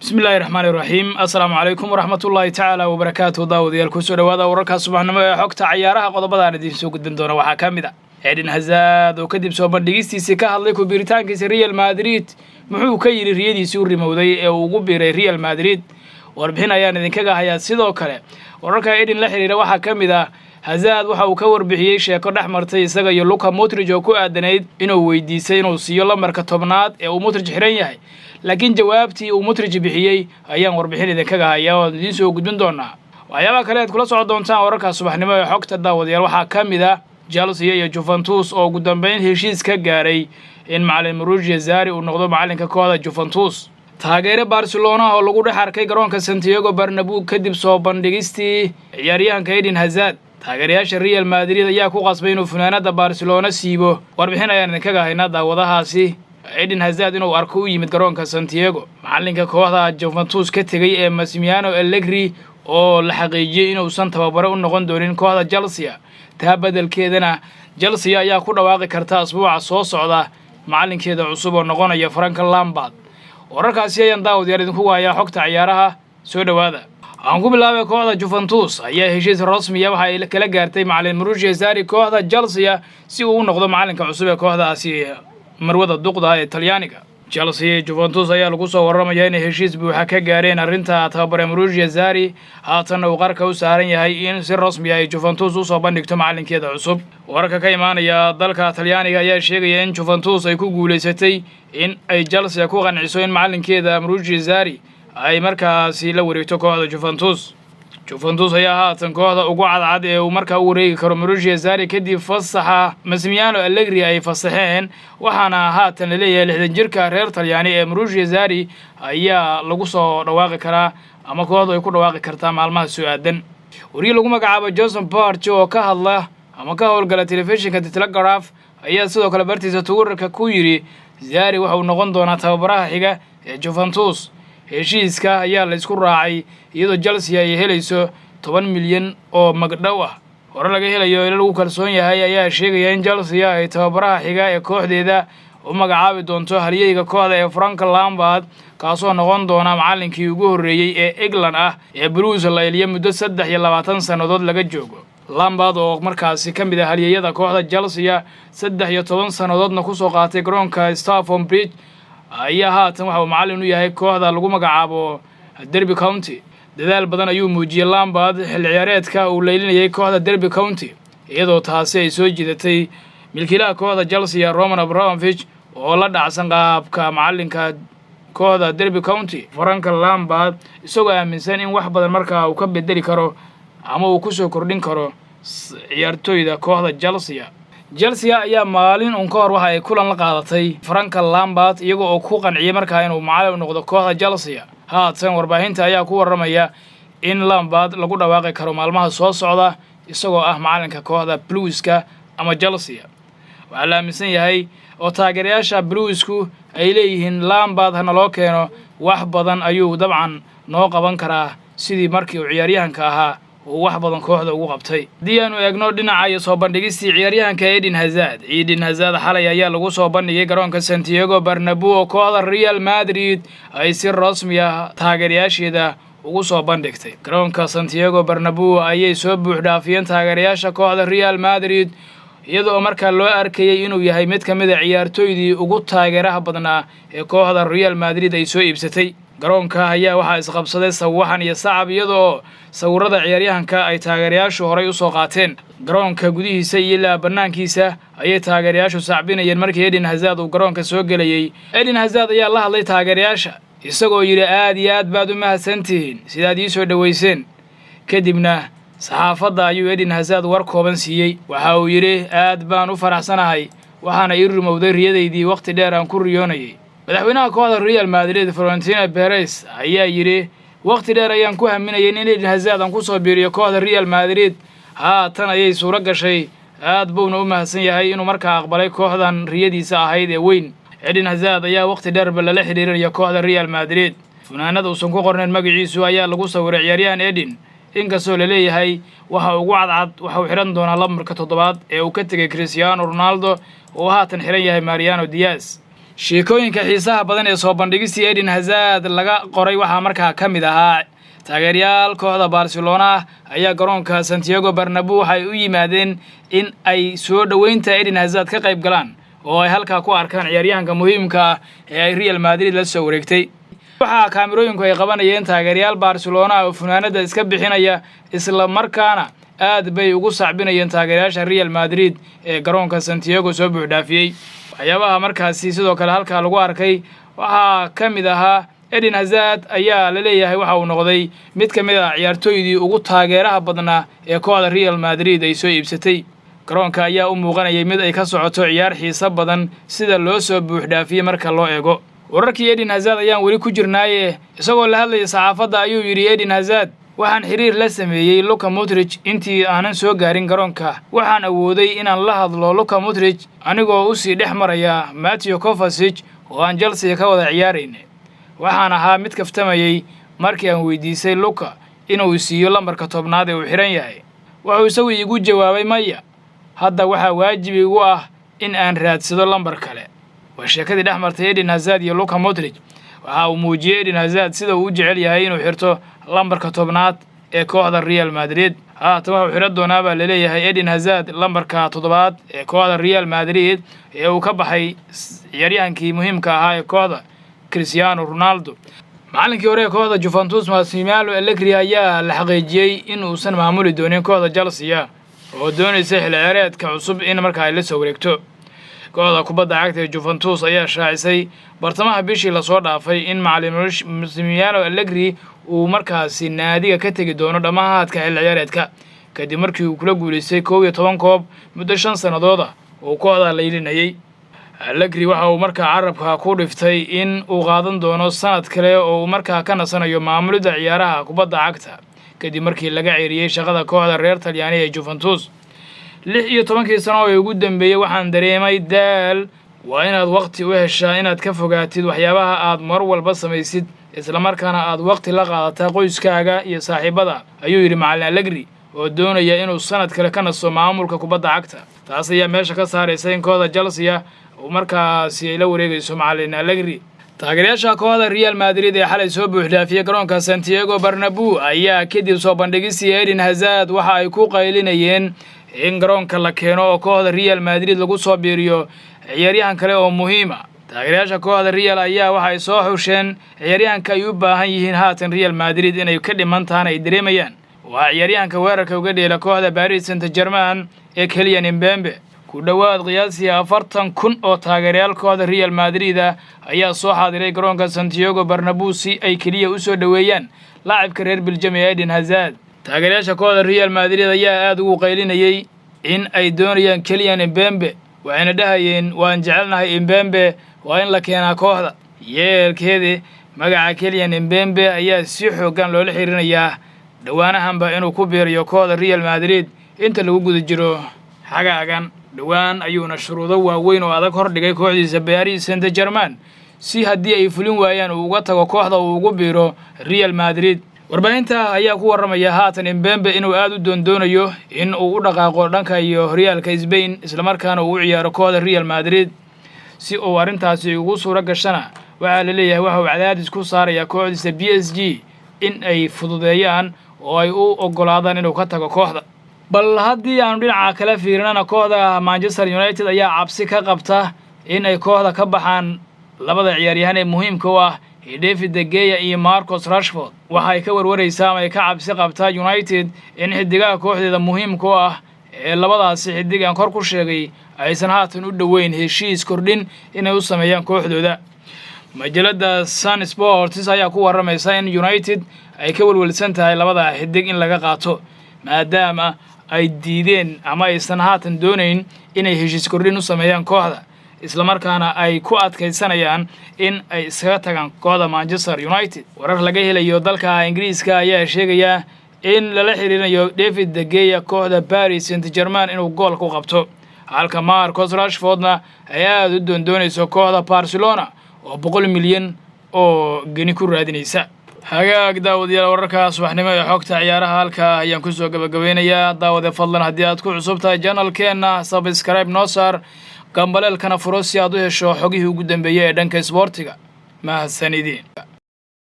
Bismillahi raxmaani raxiim. Assalaamu calaykum waraxmatullaahi tacaala wabarakaatu. Daawadayaal, kusoo dhawaada wararka subaxnimo ee xogta cayaaraha. Qodobadaan idiin soo gudbin doona waxaa ka mid a Eden Hazard oo kadib soo bandhigistiisii ka hadlay ku-biiritaankiisa Real Madrid. Muxuu ka yidhi riyadiisii u rimowday ee uu ugu biiray Real Madrid? Warbixin ayaan idinkaga hayaa. Sidoo kale, wararka Eden la xiriira waxaa ka mid ah Hazard waxa uu ka warbixiyey sheeko dhex martay isaga iyo Luka Modric oo ku aadanayd inuu weydiisay inuu siiyo lambarka 10aad ee uu Modric xiran yahay, laakiin jawaabtii uu Modric bixiyey ayaan warbixin idinkaga hayaa oo idiin soo gudbin doonaa. Waxyaabaha kale aad kula socon doontaan wararka subaxnimo ee xogta, daawadayaal, waxaa ka mid ah Chelsea iyo Juventus oo ugu dambeyn heshiis ka gaaray in macalin Maurizio Sarri uu noqdo macalinka kooxda Juventus. Taageere Barcelona oo lagu dhex arkay garoonka Santiago Bernabeu kadib soo bandhigistii ciyaaryahanka Eden Hazard. Taageerayaasha Real Madrid ayaa ku qasbay inuu funaanada Barcelona siibo. Warbixin ayaan idinkaga haynaa daawadahaasi Eden Hazard inuu arko u yimid garoonka Santiago. Macalinka kooxda Juventus ka tegey ee Massimiliano Allegri oo la xaqiijiyey inuusan tababare u noqon doonin kooxda Chelsea, taa bedelkeedana Chelsea ayaa ku dhawaaqi karta asbuuca soo socda macalinkeeda cusub oo noqonaya Frank Lampard. Wararkaasi ayaan daawadayaal idinku hayaa xogta ciyaaraha. Soo dhowaada. Aan ku bilaabay, kooxda Juventus ayaa heshiis rasmiya waxa ay kala gaartay macalin Maurizio Sarri kooxda Chelsea si uu u noqdo macalinka cusub ee kooxdaasi marwada duqda ee Talyaaniga. Chelsea iyo Juventus ayaa lagu soo warramaya inay heshiis buuxa ka gaareen arrinta tababare Maurizio Sarri, haatanna uu qarka u saaran yahay in si rasmi ay Juventus usoo bandhigto macalinkeeda cusub. Wararka ka imaanaya dalka Talyaaniga ayaa sheegaya in Juventus ay ku guulaysatay in ay Chelsea ku qanciso in macalinkeeda Maurizio Sarri ay markaasi la wareegto kooxda Juventus. Juventus ayaa haatan kooxda ugu cadcad ee uu markaa u wareegi karo Maurizio Sarri kadib fasaxa Massimiliano Allegri ay fasaxeen, waxaana haatan laleeyahay 60 jirka reer Talyaani ee Maurizio Sarri ayaa lagu soo dhawaaqi karaa ama kooxdu ay ku dhawaaqi kartaa maalmaha soo aadan. Wariye lagu magacaabo Jason Barch oo ka hadla ama ka howlgala telefishinka The Telegraph ayaa sidoo kale bartiisa Twitterka ku yidhi: "Sarri waxa uu noqon doonaa tababaraha xiga ee Juventus. Heshiiska ayaa la isku raacay iyadoo Chelsea ay helayso 10 milyan oo magdhow ah." Hore laga helayo ilo lagu kalsoon yahay ayaa sheegaya in Chelsea ay tababaraha xiga ee kooxdeeda u magacaabi doonto halyeyga kooxda ee Frank Lampard, kaasoo noqon doona macallinkii ugu horreeyey ee England ah ee Blues la eliya muddo 23 sannadood laga joogo. Lampard oo markaasi ka mid ah halyeeyada kooxda Chelsea, 13 sannadoodna kusoo qaatay garoonka Stamford Bridge, ayaa haatan waxa uu macallin u yahay kooxda lagu magacaabo Derby County. Dadaal badan ayuu muujiyey Lampard xilli ciyaareedka uu leylinayay kooxda Derby County, iyadoo taasi ay soo jiidatay milkiilaha kooxda Chelsea, Roman Abramovich, oo la dhacsan qaabka macallinka kooxda Derby County, Frank Lampard, isagoo aaminsan in wax badan markaa uu ka bedeli karo ama uu kusoo kordhin karo ciyaartooyda kooxda Chelsea. Chelsea ayaa maalin un ka hor waxa ay kulan la qaadatay Frank Lampard, iyaga oo ku qanciyay markaa inuu macallin u noqdo kooxda Chelsea. Haatan warbaahinta ayaa ku warramaya in Lampard lagu dhawaaqi karo maalmaha soo socda isagoo ah macalinka kooxda Blueska ama Chelsea. Waxaa la aaminsan yahay oo taageerayaasha Bluesku ay leeyihiin: "Lampard hana loo keeno, wax badan ayuu dabcan noo qaban karaa," sidii markii uu ciyaaryahanka ahaa uu wax badan kooxda ugu qabtay. Haddii aanu eegno dhinaca iyo soo bandhigistii ciyaaryahanka Eden Hazard, Eden Hazard xalay ayaa lagu soo bandhigay garoonka Santiago Bernabeu oo kooxda Real Madrid ay si rasmi ah taageerayaasheeda ugu soo bandhigtay. Garoonka Santiago Bernabeu ayay soo buux dhaafiyeen taageerayaasha kooxda Real Madrid, iyadoo markaa loo arkayay inuu yahay mid ka mid a ciyaartooydii ugu taageeraha badnaa ee kooxda Real Madrid ay soo iibsatay. Garoonka ayaa waxaa isqabsaday sawaxan iyo sacab, iyadoo sawirada ciyaaryahanka ay taageerayaashu horay usoo qaateen. Garoonka gudihiisa iyo ilaa bannaankiisa ayay taageerayaashu sacbinayeen markii Eden Hazard uu garoonka soo gelayey. Eden Hazard ayaa la hadlay taageerayaasha isagoo yidhi: "Aad iyo aad baad u mahadsantihiin sidaad ii soo dhoweyseen." Kadibna saxaafadda ayuu Eden Hazard war kooban siiyey. Waxa uu yidhi: "Aad baan u faraxsanahay, waxaana ii rumowday riyadaydii wakhti dheer aan ku riyoonayay." Madaxweynaha kooxda Real Madrid, Florentino Perez, ayaa yidhi: "Wakhti dheer ayaan ku haminayay in Eden Hazard aan kusoo biiriyo kooxda Real Madrid. Haatan ayay suuro gashay, aad buuna u mahadsan yahay inuu markaa aqbalay kooxdan riyadiisa ahayd ee weyn." Eden Hazard ayaa wakhti dheerba lala xidhiirinaya kooxda Real Madrid. Funaanada uusan ku qornayn magaciisu ayaa lagu sawiray ciyaaryahan Eden, inkastoo laleeyahay waxa ugu cadcad waxa uu xidhan doonaa lambarka 7aad ee uu ka tegay Cristiano Ronaldo oo haatan xidhan yahay Mariano Diaz. Sheekooyinka xiisaha badan ee soo bandhigistii Eden Hazard laga qoray waxaa markaa ka mid ahaa taageeryaal kooxda Barcelona ayaa garoonka Santiago Bernabeu waxay u yimaadeen in ay soo dhoweynta Eden Hazard ka qayb galaan oo ay halkaa ku arkaan ciyaaryahanka muhiimka ah ee ay Real Madrid la soo wareegtay. Waxaa kaamirooyinku ay qabanayeen taageeryaal Barcelona oo funaanada iska bixinaya, isla markaana aad bay ugu sacbinayeen taageerayaasha Real Madrid ee garoonka Santiago soo buuxdhaafiyey. Waxyaabaha markaasi sidoo kale halkaa lagu arkay waxaa ka mid ahaa Eden Hazard ayaa la leeyahay waxa uu noqday mid ka mid ah ciyaartooydii ugu taageeraha badnaa ee kooxda Real Madrid ay soo iibsatay. Garoonka ayaa u muuqanayay mid ay ka socoto ciyaar xiiso badan sida loo soo buuxdhaafiyey marka loo eego. Wararkii Eden Hazard ayaan weli ku jirnaaye, isagoo la hadlayay saxaafadda ayuu yidhi Eden Hazard: "Waxaan xiriir la sameeyey Luka Modric intii aanan soo gaarin garoonka. Waxaan awooday inaan la hadlo Luka Modric anigoo usii dhex maraya Mateo Kovacic oo aan Chelsea ka wada ciyaarayna. Waxaan ahaa mid kaftamayey markii aan weydiisay Luka inuu siiyo lambarka 10aad ee uu xidhan yahay. Wuxuu isagu iigu jawaabay maya, hadda waxaa waajib igu ah in aan raadsado lambar kale." Waa sheekadii dhex martay Eden Hazard iyo Luka Modric. Waxa uu muujiyey Eden Hazard sida uu u jecel yahay inuu xirto lambarka 10aad ee kooxda Real Madrid. Haatan waxuu xidhan doonaa baa laleeyahay Eden Hazard lambarka 7aad ee kooxda Real Madrid ee uu ka baxay ciyaaryahankii muhiimka ahaa ee kooxda, Cristiano Ronaldo. Macallinkii hore ee kooxda Juventus, Massimiliano Allegri, ayaa la xaqiijiyey in uusan maamuli doonin kooxda Chelsea oo doonaysa xilli ciyaareedka cusub in markaa ay la soo wareegto. Kooxda kubadda cagta ee Juventus ayaa shaacisay bartamaha bishii lasoo dhaafay in macallin Massimiliano Allegri uu markaasi naadiga ka tegi doono dhammaadka xilli ciyaareedka, kadib markii uu kula guulaystay 11 koob muddo 5 sannadood ah oo kooxda laylinayay. Allegri waxa uu markaa carabka ku dhiftay in uu qaadan doono sanad kale oo uu markaa ka nasanayo maamulidda ciyaaraha kubadda cagta, kadib markii laga ceeriyey shaqada kooxda reer Talyaani ee Juventus. 16kii sano oo ugu dambeeyey waxaan dareemay daal. Waa inaad waqti u heshaa inaad ka fogaatid waxyaabaha aad mar walba samaysid, islamarkaana aad waqti la qaadataa qoyskaaga iyo saaxiibada," ayuu yidhi macallin Allegri oo doonaya inuu sanad kale ka nasto maamulka kubadda cagta. Taas ayaa meesha ka saaraysa in kooxda Chelsea uu markaasi ay la wareegayso macallin Allegri. Taageerayaasha kooxda Real Madrid ee xalay soo buuxdhaafiyey garoonka Santiago Bernabeu ayaa kadib soo bandhigistii Eden Hazard waxa ay ku qaylinayeen in garoonka la keeno oo kooxda Real Madrid lagu soo biiriyo ciyaaryahan kale oo muhiima. Taageerayaasha kooxda Real ayaa waxay soo xusheen ciyaaryahanka ay u baahan yihiin haatan Real Madrid inay ka dhiman tahan ay dareemayaan. Waa ciyaaryahanka weerarka uga dheela kooxda Paris Saint Germain ee Kylian Mbappe. Ku dhowaad qiyaasii 40,000 oo taageerayaal kooxda Real Madrid ah ayaa soo xaadiray garoonka Santiago Bernabeu si ay keliya u soo dhoweeyaan laacibka reer Beljam ee Eden Hazard. Taageerayaasha kooxda Real Madrid ayaa aada ugu qaylinayey in ay doonayaan Kylian Mbappe, waxayna dhahayeen: "Waan jecelnahay Mbappe, waa in la keenaa kooxda." Yeelkeedi, magaca Kylian Mbappe ayaa si xooggan loola xihiirinayaa dhowaanahanba inuu ku biirayo kooxda Real Madrid inta lagu guda jiro xagaagan. Dhowaan ayuuna shuruudo waaweyn oo adag hordhigay kooxdiisa Paris Saint Germain si haddii ay fulin waayaan uu uga tago kooxda uu ugu biiro Real Madrid. Warbaahinta ayaa ku warramaya haatan Mbappe inuu aada u doondoonayo in uu u dhaqaaqo dhanka iyo horyaalka Spain, islamarkaana uu u ciyaaro kooxda Real Madrid. Si uu arrintaasi ugu suuro gashana, waxaa la leeyahay waxa uu cadaadis ku saarayaa kooxdiisa PSG in ay fududeeyaan oo ay u oggolaadaan inuu ka tago kooxda. Bal haddii aanu dhinaca kale fiirinana, kooxda Manchester United ayaa cabsi ka qabta in ay kooxda ka baxaan labada ciyaaryahan ee muhiimka u ah ee David De Gea iyo Marcus Rashford. Waxa ay ka warwaraysaa ama ay ka cabsi qabtaa United in xidigaha kooxdeeda muhiimka u ah ee labadaasi xidig aan kor ku sheegay aysan haatan u dhoweyn heshiis kordhin inay u sameeyaan kooxdooda. Majalada Sun Sports ayaa ku warramaysa in United ay ka welwelsan tahay labada xidig in laga qaato, maadaama ay diideen ama aysan haatan doonayn inay heshiis kordhin u sameeyaan kooxda, islamarkaana ay ku adkaysanayaan in ay iskaga tagaan kooxda Manchester United. Warar laga helayo dalka Ingiriiska ayaa sheegaya in lala xiriirinayo David De Gea kooxda Paris Saint Germain inuu gool ku qabto, halka Marcus Rashfordna ay aada u doondoonayso kooxda Barcelona oo 100 milyan oo geni ku raadinaysa. Hagaag daawadayaal, wararka subaxnimo ee xogta ciyaaraha halkaa ayaan kusoo gabagabeynayaa. Daawade, fadlan haddii aad ku cusub tahay channelkeenna, subscribe noo saar. Gambaleelkana furo si aad u hesho xogihii ugu dambeeyey ee dhanka isboortiga. Mahadsanidin.